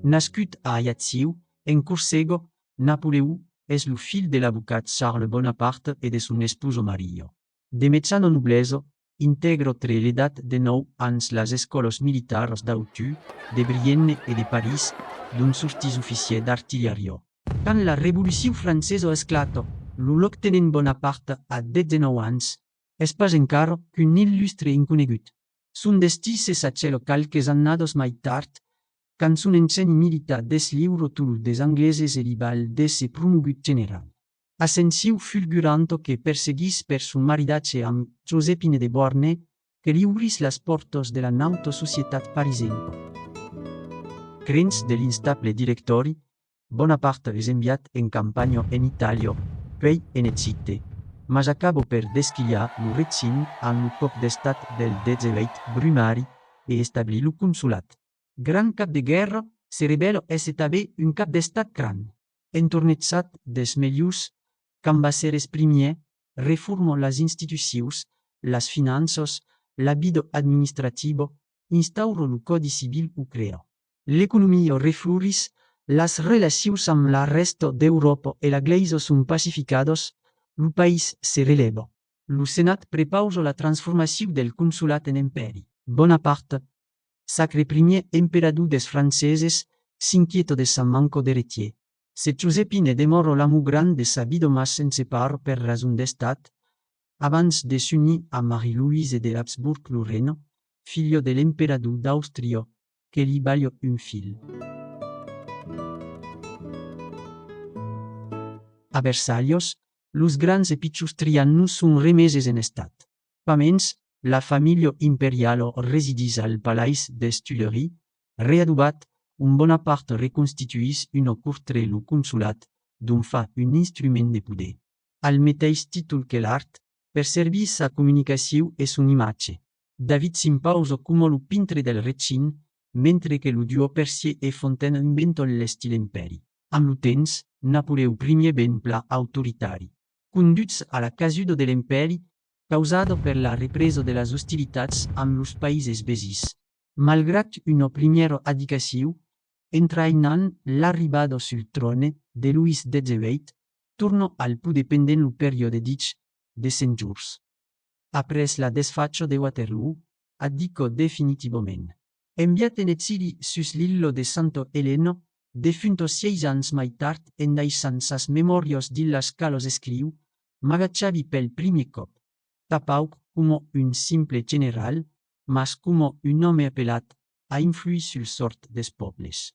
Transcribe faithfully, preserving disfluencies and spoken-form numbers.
Nascut a Ajacciu, en Corsega, Napoleon es lo filh de l'avocat Charles Bonaparte e de son esposa Maria. De mejana noblesa, intègra tre l'edat de nòu ans las escòlas militaras d'Autun, de Brienne e de París, d'ont sortís oficièr d'artilhariá. Quand la Revolucion Francesa esclata, lo lòctenent Bonaparte a dètz-e-nòu ans, es pas encara qu'un illustre inconegut. Son destin se sachèla qualques annadas mai tard, quand son engenhi militar desliura Tolosa dels Angleses e li val d'èsser promogut general. Ascension fulguranta que perseguís per son maridatge amb Joséphine de Beauharnais, que li obrís las pòrtas de la nauta societat parisenca. Crens de l'instable Directòri, Bonaparte es enviat en campanha en Itàlia, puèi en Egipte, mas acaba per desquilhar lo regim amb lo còp d'estat del dètz-e-uèit Brumari e establir lo consolat. Grand cap de guèrra, se revèla èsser tanben un cap d'estat grand. Entornejat dels melhors, Cambaceres primièr reforma las institucions, las finanças, la vida administrativa, instaura lo Còdi civil o crea. L'economia reflorís, las relacions amb la rèsta d'Euròpa e la Glèisa son pacificadas, lo país se relèva. Lo Senat prepausa la transformacion del consolat en empèri. Bonaparte, sacre primièr emperador dels Franceses, s'inquieta de sa manca d'eretièr. Se Joséphine demòra l'amor grand de sa vida mas se'n separa per rason d'estat, abans de s'unir a Marie-Louise de l'Habsburg-Lorena, filha de l'emperador d'Àustria, que li balha un filh. A Versalhas, los grands e pichons trianons son remeses en estat. Pasmens, la familha imperiala residís al palais des Tuileries, readobat, ont Bonaparte reconstituís una cort tre lo consolat, d'ont fa un instrument de poder. Al meteis títol que l'art, per servir sa comunicacion e son imatge. David s'impausa coma lo pintre del regim, mentre que los duòus Percier e Fontaine inventan l'estil empèri. Amb lo temps, Napoleon primièr ven plan autoritari. Conduch a la casuda de l'empèri, causada per la represa de las ostilitats amb los païses vesins. Malgrat una primièra abdicacion, entraïnant l'arribada sul tròne de Loís dètz-e-uèit, torna al poder pendent lo periòde dich de Cent Jorns. Après la desfacha de Waterloo, abdica definitivament. Enviat en exili sus l'illa de Santa Elena, defunta sièis ans mai tard, en daissant sas memòrias dins las qualas escriu: M'agachavi pel primièr còp, tanpauc coma un simple general, mas coma un òme apelat a influir sul sòrt dels pòbles.